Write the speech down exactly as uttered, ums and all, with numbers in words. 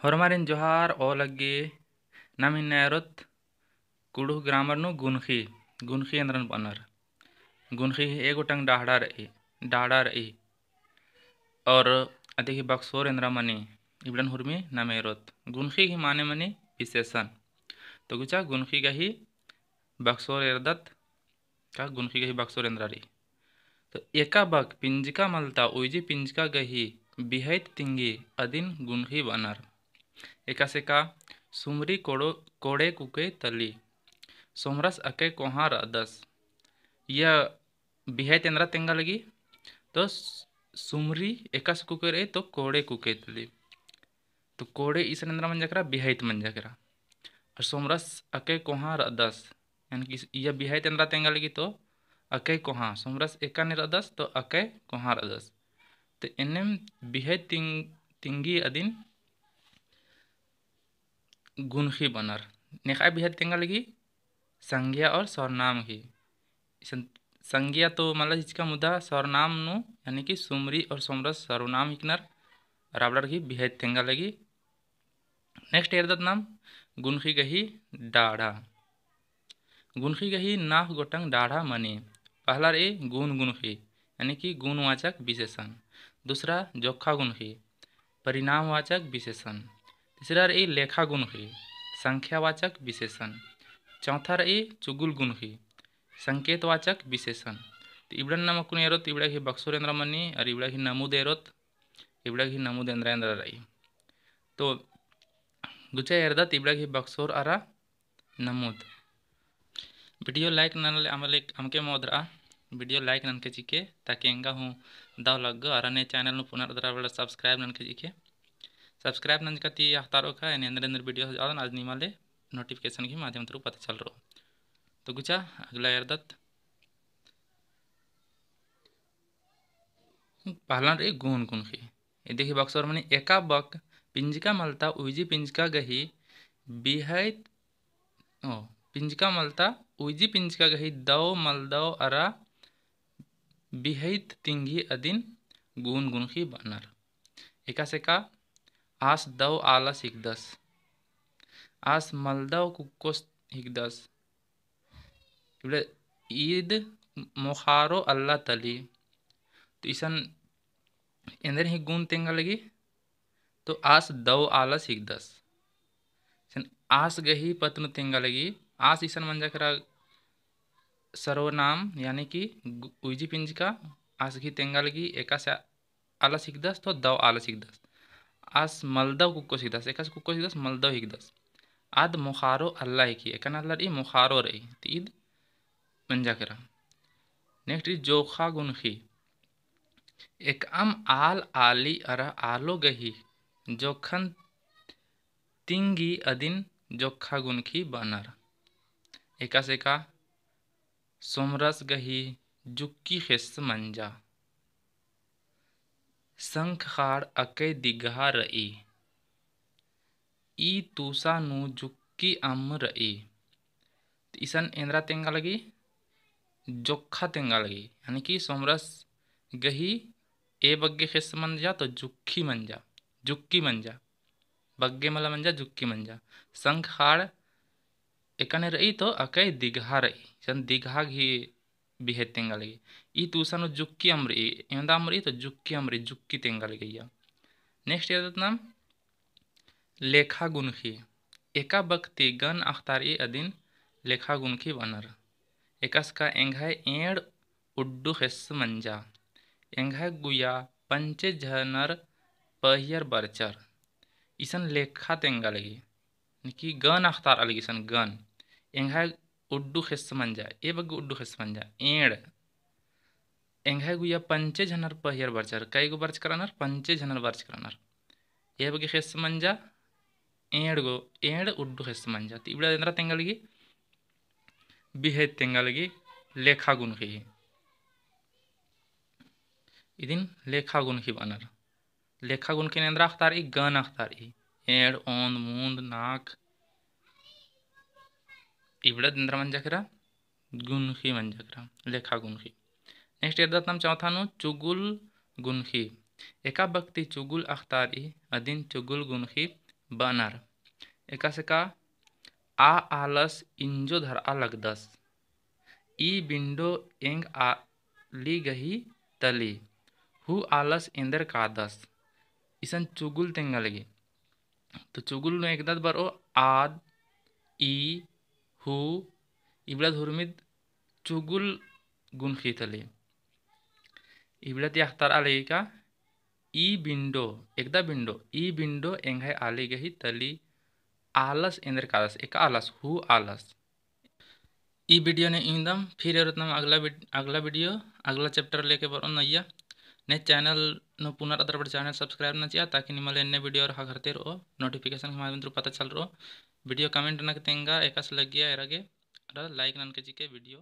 होरमारिन जोहार। ओ लग्गी नाम इन्ना एरोत कुँड़ुख़ grammar नू गुनख़ी, गुनख़ी एन्दरन बअनर। गुनख़ी ही ए गोटंग डाढ़ा रई, डाढ़ा रई। और अदी गही बक्सोर एन्दरा मनी, इबड़न हुरमी नाम एरोत। गुनख़ी गही माने मनी विशेषण। तो गुचा गुनख़ी गही बक्सोर एरदत का गुनख़ी गही बक्सोर एन्दरा रई। तो एका बक पिंजका मलता उइजी पिंजका गही बिहैत तिंगी अदिन गुनख़ी बअनर। एकासे का सुमरी कोड़ो-, कोड़े कुके तली। सोमरस अकय कोहाँ रअदस। या बिहैत एन्दरा तेंगा लगी। तो स-, सुमरी एकासे कुके रई तो कोड़े कुके तली। तो कोड़े इसन एन्दरा मंजा केरा, बिहैत मंजा केरा। और सोमरस अकय कोहाँ रअदस, यानी कि इया बिहैत एन्दरा तेंगा लगी तो अकय कोहाँ, सोमरस एकाने रअदस तो अकय कोहाँ रअदस। तो एन्नेम बिहैत तिंग-, तिंगी अदिन गुनख़ी बअनर। नेखय बिहैत तेंगा लगी संज्ञा और सर्वनाम गही। इसन संज्ञा तो मला चिचका मुदा सर्वनाम नू, यानी कि सुमरी और सोमरस सर्वनाम हिकनर, और आबड़ार गही बिहैत तेंगा लगी। Next एरदत नाम गुनख़ी गही डाढ़ा। गुनख़ी गही नाख़ गोटंग डाढ़ा मनी। पहला रई गुन गुनख़ी, यानी कि गुणवाचक विशेषण। दूसरा जोखा गुनख़ी, परिणामवाचक विशेषण। तीसरा रई लेखा गुनख़ी, संख्यावाचक विशेषण। चौथा रई चुगुल गुनख़ी, संकेतवाचक विशेषण। तो इबड़न नाम अक्कुन एरोत, इबड़ा गही बक्सोर एन्दरा मनी, और इबड़ा गही नमूद एरोत, इबड़ा गही नमूद एन्दरा एन्दरा रई। तो गुचा एरदत इबड़ा गही बक्सोर अरा नमूद। Video like ननले अमले अमके मोदरा, video like ननके चिके, ताकि एंगा हूँ दव लग्गो, अरा ने channel नू पुनर दरा बड़ा subscribe ननके चिके। Subscribe नंजका ती अख़तारो का, एन्ने एन्देर एन्देर video जादन आज निमाले notification की माध्यम through पता चलरो। तो गुचा अगला एरदत। पहला रई गुन गुनख़ी। इदी गही बक्सोर मनी एका बक पिंजका मलता उइजी पिंजका गही बिहैत, ओ, पिंजका मलता उइजी पिंजका गही दव मलदव अरा बिहैत तिंगी अदिन गुन गुनख़ी बअनर। एकासे का आस दव आलस हिकदस, आस मलदव कुक्कोस हिकदस। इबड़ा ईद मोख़ारो अल्ला तली। तो इसन एन्देर ही गुन तेंगा लगी, तो आस दव आलस हिकदस। इसन आस गही पत्त नू तेंगा लगी, आस इसन मंजा केरा सर्वनाम, यानी कि गु-, उइजी पिंजका आस गही तेंगा लगी, एकासे आलस हिकदस तो दव आलस हिकदस। आस मलदव कुक्कोस हिकदस, एकासे कुक्कोस हिकदस, मलदव हिकदस। आद मोख़ारो अल्ला हिकी, एकन अल्ला रई मोख़ारो रई, तो ईद मंजा केरा। Next रई जोखा गुनख़ी। एकअम आल आली अरा आलो गही जोखन तिंगी अदिन जोखा गुनख़ी बअनर। एकासे का सोमरस गही जुक्की ख़ेस्स मंजा। संख ख़ाड़ अकय दिगहा रई। ई तूसा नू जुक्की अम्म रई। तो इसन एन्दरा तेंगा लगी, जोखा तेंगा लगी, यानी कि सोमरस गही ए बग्गे ख़ेस्स मंजा तो जुक्खी मंजा, जुक्की मंजा, बग्गे मला मंजा, जुक्की मंजा। संख ख़ाड़ एकने रई तो अकय दिगहा रई, इसन दिगहा गही बिहैत तेंगा लगी। ई तूसा नू जुक्की अम्म रई, एवंदा अम्म रई तो जुक्की अम्म रई, जुक्की तेंगा लगी इया। Next एरदत नाम लेखा गुनख़ी। एका बक ती गन अख़तारई अदिन लेखा गुनख़ी बअनर। एकासे का एंग्है एंड़ उड्डू ख़ेस्स मंजा। एंग्है गुया पंचे झनर पहियर बरचर। इसन लेखा तेंगा लगी। यानी कि गन अख़तारआ लगी इसन गन। एंग्है उड्डू ख़ेस्स मंजा, ए बग्गे उड्डू ख़ेस्स मंजा, एंड़। एंग्है गुया पंचे झनर पहियर बरचर, कई गो बरचकर रअनर, पंचे झनर बरचकर रअनर। ए बग्गे ख़ेस्स मंजा, एंड़ गो, एंड़ उड्डू ख़ेस्स मंजा। तो इबड़ा एन्दरा तेंगा लगी, बिहैत तेंगा लगी, लेखा गुनख़ी ही। इदिन लेखा गुनख़ी बअनर। लेखा गुनख़ी नू एन्दरा अख़तारई, गन अख़तारई। एंड़, ओन्द, मून्द, नाख़। इबड़ा एन्दरा मंजा केरा, गुनख़ी मंजा केरा, लेखा गुनख़ी। Next एरदत नाम चौथा नू चुगुल गुनख़ी। एका बक ती चुगुल अख़तारई अदिन चुगुल गुनख़ी बअनर। एकासे का, आ आलस इंजो धरआ लगदस। ई बिंडो एंग आली गही तली, हूँ आलस एन्देर कादस। इसन चुगुल तेंगा लगी। तो चुगुल नू एकदा बरओ आद, ई, हूँ, इबड़ा धुरमिद चुगुल गुनखी तली। इबड़ा ती अख़तारआ लगी का, ई बिंडो, एकदा बिंडो, ई बिंडो एंग्है आली गही तली आलस एन्देर कादस, एका आलस, हूँ आलस। ई video ने इवंदम, फिर एरोत नाम अगला vid-, अगला video, अगला chapter लेके बरओन अइय्या। ने channel नू पुना रअदर बट channel subscribe नना चिआ, ताकि निमन ले एन्ने video अरा ख़क्खरते रओ, notification के माध्यम ती पता चल रओ। Video comment नना के तेंगा, एकासे लग्गिया एरा गे, अरा like नना के चिके video।